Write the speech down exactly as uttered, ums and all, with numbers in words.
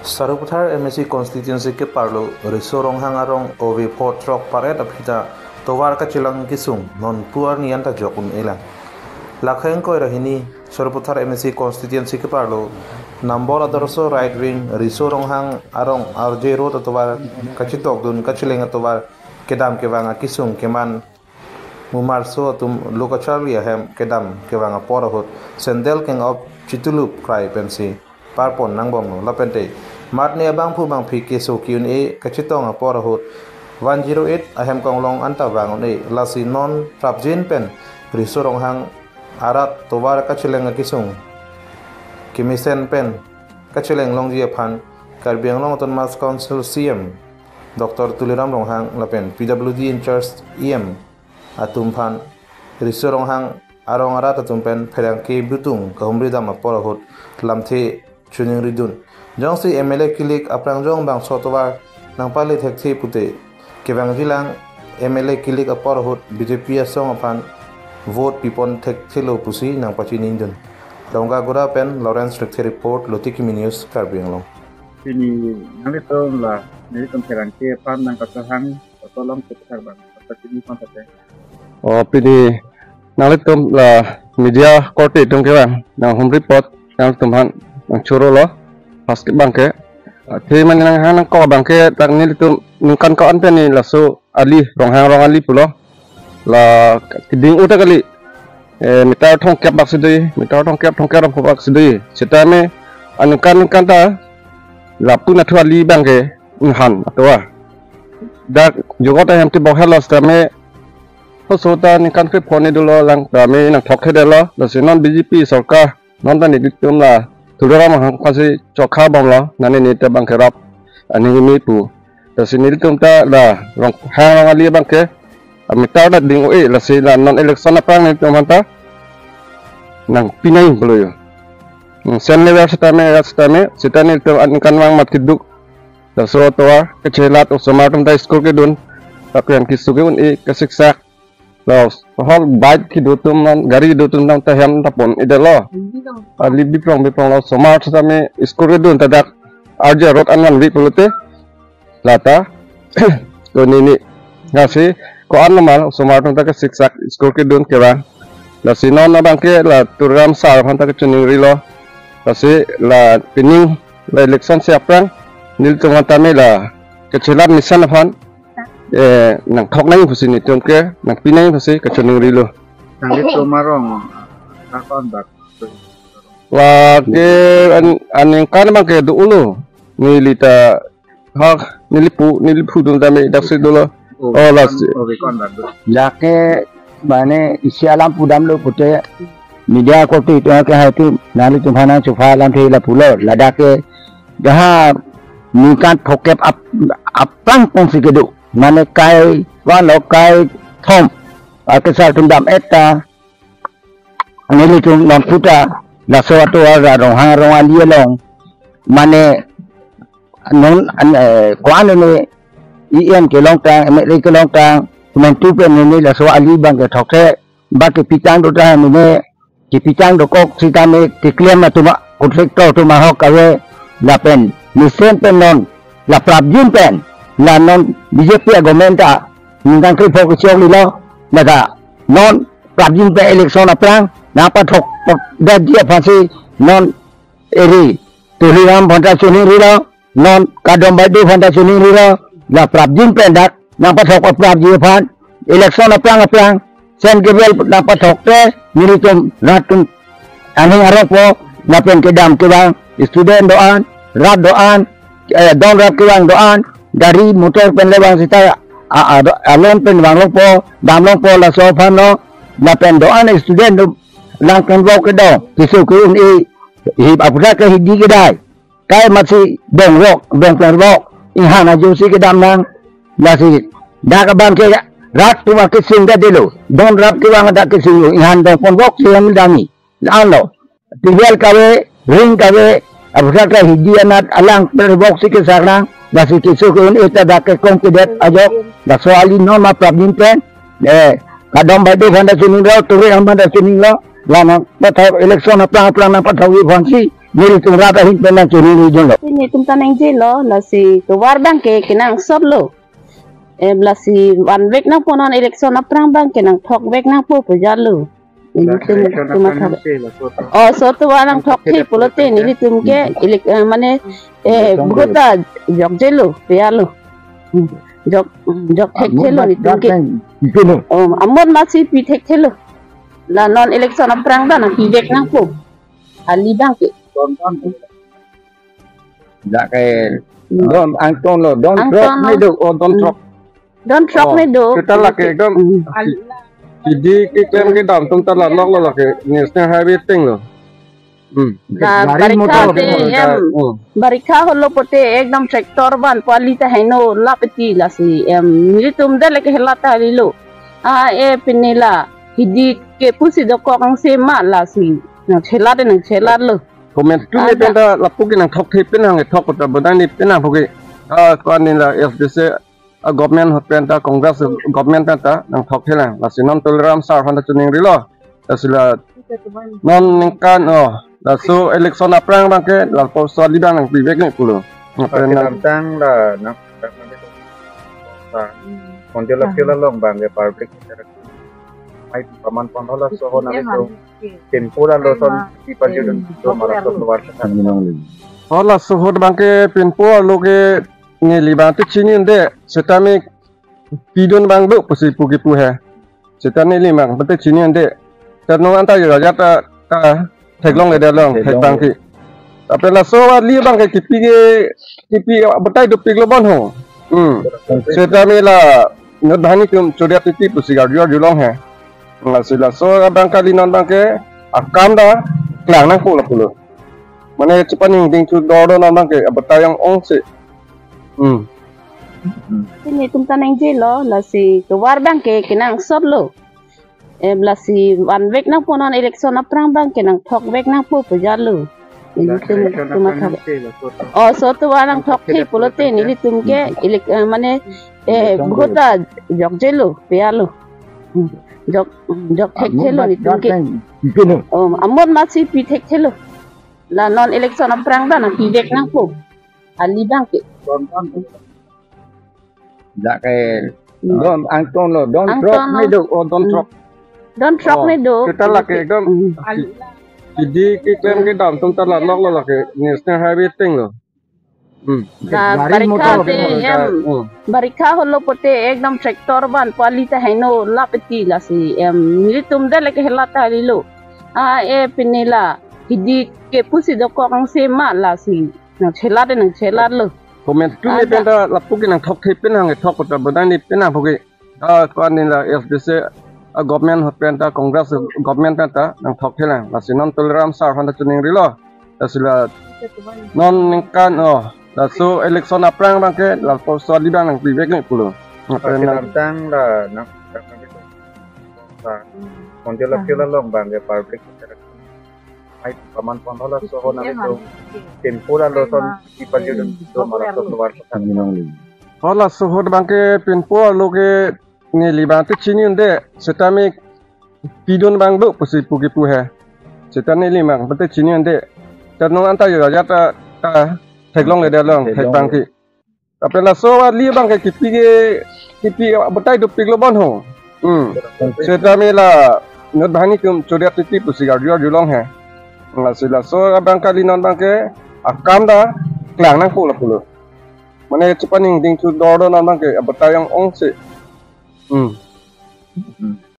Sarupathar M A C constituency keparlo Riso Ronghang arong ove pho throk paret aphi ta tovar kachelang kesung non pu arni anta jok un-elang. Lakhang koi ra hini Sarupathar M A C constituency keparlo Nambor Adorsho Right Wing Riso Ronghang arong R J Road atovar kachetokdun kachelang atovar kedam kevang akesung keman mumarso atum lo kacharli ahem kedam kevang apor ahut sandal keng-op chitulup krai pensi parpon nangbomlo lapente matne abangphu bangphi keso ki-un-e kachetong apor ahut one zero eight ahem konglong anta vang un-e lasi non prapjin pen Riso Ronghang arat tovar kachelang akesung kemesen pen kachelang longji aphan Karbi Anglong Autonomous Council C M Doctor Tuliram Ronghang lapen P W D in charge E M atum aphan Riso Ronghang arong arat atum pen pherangke butung kahumri dam apor ahut lamthe choningridun. Jongsi M L A kilik aphrang jong bangso tovar nangpale thekthe pute kevangjilang M L A kilik apor ahut B J P asong aphan vote pipon thekthelo pusi nangpachinidun. Rongga Gura pen Lawrence Rekthe report, Lotiki News, Karbi Anglong. Pini nanglitum la, nelitum pherangke aphan nangkachehang, atolong sekitar bang, apa sini pon sate. Oh, pini nanglitum la media korte atum kevang, nanghumri apot, nanglitum aphan nangchorolo, pas ke bangke. Athe mane nanghang nangkok bangke, dak nelitum ningkan ko-an pen ne laso ali, Ronghang arong ali pulo. La keding uta kali. Eh, meter thomkep bak si do, meter thomkep, thomkep rong bak si do. Seta me aningkan ningkan ta lapu nathu ali bangke inghan atovar. Dak jogot ahem ti bok helo seta me hoso ta ningkan kre phone dolo lang ta me nangthokthedetlo. Lasi non B J P sorkar non ta nelitum la Tuliram Ronghang aphansi chokha bomlo, nani ne ta bangke rap aning imi pu. Lasi nelitum ta la Ronghang arong ali bangke ameter ta ding un-e, lasi la non election aphrang nelitum aphan ta nangpinai pulo yo. Hmm, sen lever seta me, rat seta me, seta nelitum aningkanvang mat keduk. Laso atovar kachelat, osomar atum ta school kedun, lapen keso ke-un-e kasiksak. Laso hok bike kedo atum non, gari kedo atum non ta hem ta pon-edetlo. Ali biprong biprong, la osomar seta me school kedun ta dak R J Road an vanve pulote. Lata ko nini ngasi ko-an normal osomar atum ta kasiksak school kedun kevang. Lasi non abangke la Tuliram sir aphan ta kachoningrilo. Lasi la pining la election si aphrang nelitum aphan ta me la kachelat mesen aphan, eh, nangthok nang pusi nelitum ke nangpinai pusi kachoningrilo. Nanglitum arong akon bak. La ke an, aningkan bangke do-olo. Neli ta hak, neli pu, neli pu atum ta me daksi dolo. Oh, lasi. Dak ke mane isi alam pudamlo pute media korte atum ke hai tu nanglitum aphan nangchupha alamthe lapulo. Ladak ke daha ningkan thomkep ap, aphrang pon si kedo. Mane kai vanlo, kai thom akesar atum dam-et ta nelitum non pu ta laso atovar Ronghang arong ali along mane non an, eh, ko-an ne E M kelongtang, M L A kelongtang, non tu pen ne laso ali bangke thokthe, bangke pitang do ta ne kepitang dokok seta me keklem atum, contractor atum ahok kave lapen mesen pen non la prapjin pen la non B J P agovernment ta ningkan kre pho kechoklilo, laga non prapjin pen election aphrang nangpathok detji aphansi non eri Tuliram aphan ta choningrilo, non Kadom Baideo aphan ta choningrilo, la prapjin pen dak nangpathok aprapji aphan, election aphrang aphrang, sen kebel nangpathok te, nelitum rat atum aning arong po, lapen kedam kevang, student do-an, rat do-an, eh, don rap kevang do-an, gari motor pen le vang seta, a, a, do, alon pen vanglongpo, damlongpo, laso aphan lo, lapen do-an student do, lang pen vok kedo, keso ke-un-e, hi, aphuthak ke hidi kedai. Kai matsi dong vok, dong pen vok, inghan ajo si kedam nang, lasi dak abangke rat atum akesung ta delo, don rap kevang ta kesung lo, inghan dong pen vok si hem dami. La-an lo. Tivel kave, ring kave, aphuthak ke hidi anat alang pen vok si kesak nang, lasi keso ke-un-e ta dak ke kom kedet ajok, laso ali non ma prapjin pen, eh, Kadom Baideo aphan ta choningrilo, Tuliram aphan ta choningrilo, la nangpathok election aphrang aphrang nangpathokji aphansi, Nelitum rat ahin pen nangkiri ni jonglo. Nelitum ta nangjelo, lasi tovar abangke kenangsotlo. Em, lasi vanvek nangpo, non election aphrang abangke nangthokvek nangpo pu jalo. Nelitum, election tum aphrang athak. Nangse laso to. Oh, laso tovar nangthok the pulote nelitum ke elek-, eh, mane, eh, election vote ta jokjelo, pejalo. Hmm. Jok, hmm, jok thekthelo nelitum ke. Amot mat dak kan ipino. Oh, amot mat si pithekthelo. La non election aphrang ta nangpivek nangpo. Kali abangke. Dak ke, hmm, don, angtong lo, don, angtong throk lo. Ni do, oh, don, hmm, throk. Don throk. Oh, ni do. Seta lake ekdom, hmm, hidi keklem kedam atum ta la lok lo lake National Highway ateng lo. Hmm. La gari barikha motor te, em, hmm, barikha holo pote ekdom tractor van pali ta heno lap eti, lasi, em, nelitum det lake helat ta lilo. Ah, eh, pine la hidi ke pusi dokok angse ma, lasi nangchelat, nangchelatlo. Komantu, ah, ni pen ta lapu ke nangthok the pen hang, thok ta bodang ni pen hang puke. Ah, ko-an ni la S D C, ah, government ahut pen ta, Congress government pen ta nangthok thelang. Lasi non Tuliram sar aphan ta chiningrilo. Lasi la non ningkan, oh, laso election aphrang abangke lapuson kali abang nangpivek ni pulo. Ngapen nang kedamtang la nang, nang, nang, Konjala, ah, field along abangke public interaction. Mai paman pon, halaso ahut nelitum pinpo lason pi pajudun do mara so tovar athak. Halaso ahut abangke pinpo arlo ke neli abang ta chini un-e, seta me pidun abang do pusi pu kipu he. Seta neli abang ta chini un-e. Terno anta yo raja ta, ta theklongle detlo, theklongle, thek abangke. Lapen laso kali abangke kipi ke, kipi batai dopiklo bon ho. Hmm. Seta me la inut banghini atum choriat titi pusi arju arjulong he. Lasi laso abang kali non abangke akam ta klang nangpo lapulo. Mane chepaningding chu dor do non abangke abatai ong-ongsi. Hmm. Nelitum ta nangjelo, lasi tovar abangke kenangsotlo. Em, lasi vanvek nangpo, non election aphrang abangke nangthokvek nangpo pu jalo. Nelitum, election tum aphrang athak. Nangse laso to. Oh, laso tovar nangthok the pulote nelitum ke elek-, eh, mane, eh, election vote ta jokjelo, pejalo. Hmm. Jok, hmm, jok thekthelo nelitum ke. Amot mat dak kan ipino. Oh, amot mat si pithekthelo. La non election aphrang ta nangpivek nangpo. Kali abangke. Dak ke, hmm, don, angtong lo, don, angtong throk lo. Ni do, oh, don, hmm, throk. Don throk, oh, ni do. Seta lake ekdom, hmm, hidi keklem kedam atum ta la lok lo lake National Highway ateng lo. Hmm. La gari barikha motor te, em, hmm, barikha holo pote ekdom tractor van pali ta heno lap eti, lasi, em, nelitum det lake helat ta lilo. Ah, eh, pine la hidi ke pusi dokok angse ma, lasi nangchelat, nangchelatlo. Komantu, ah, ni pen ta lapu ke nangthok the pen hang, thok ta bodang ni pen hang puke. Ah, ko-an ni la S D C, ah, government ahut pen ta, Congress government pen ta nangthok thelang. Lasi non Tuliram sar aphan ta chiningrilo. Lasi la non ningkan, oh, laso election aphrang abangke lapuson kali abang nangpivek ni pulo. Ngapen nang kedamtang la nang, nang, nang, Konjala, ah, field along abangke public interaction. Mai paman pon, halaso ahut nelitum pinpo lason pi pajudun do mara so tovar athak. Halaso ahut abangke pinpo arlo ke neli abang ta chini un-e, seta me pidun abang do pusi pu kipu he. Seta neli abang ta chini un-e. Terno anta yo raja ta, ta theklongle detlo, theklongle, thek abangke. Lapen laso kali abangke kipi ke, kipi batai dopiklo bon ho. Hmm. Seta me la inut banghini atum choriat titi pusi arju arjulong he. Lasi laso abang kali non abangke akam ta klang nangpo lapulo. Mane chepaningding chu dor do non abangke batai ong-ongsi. Hmm.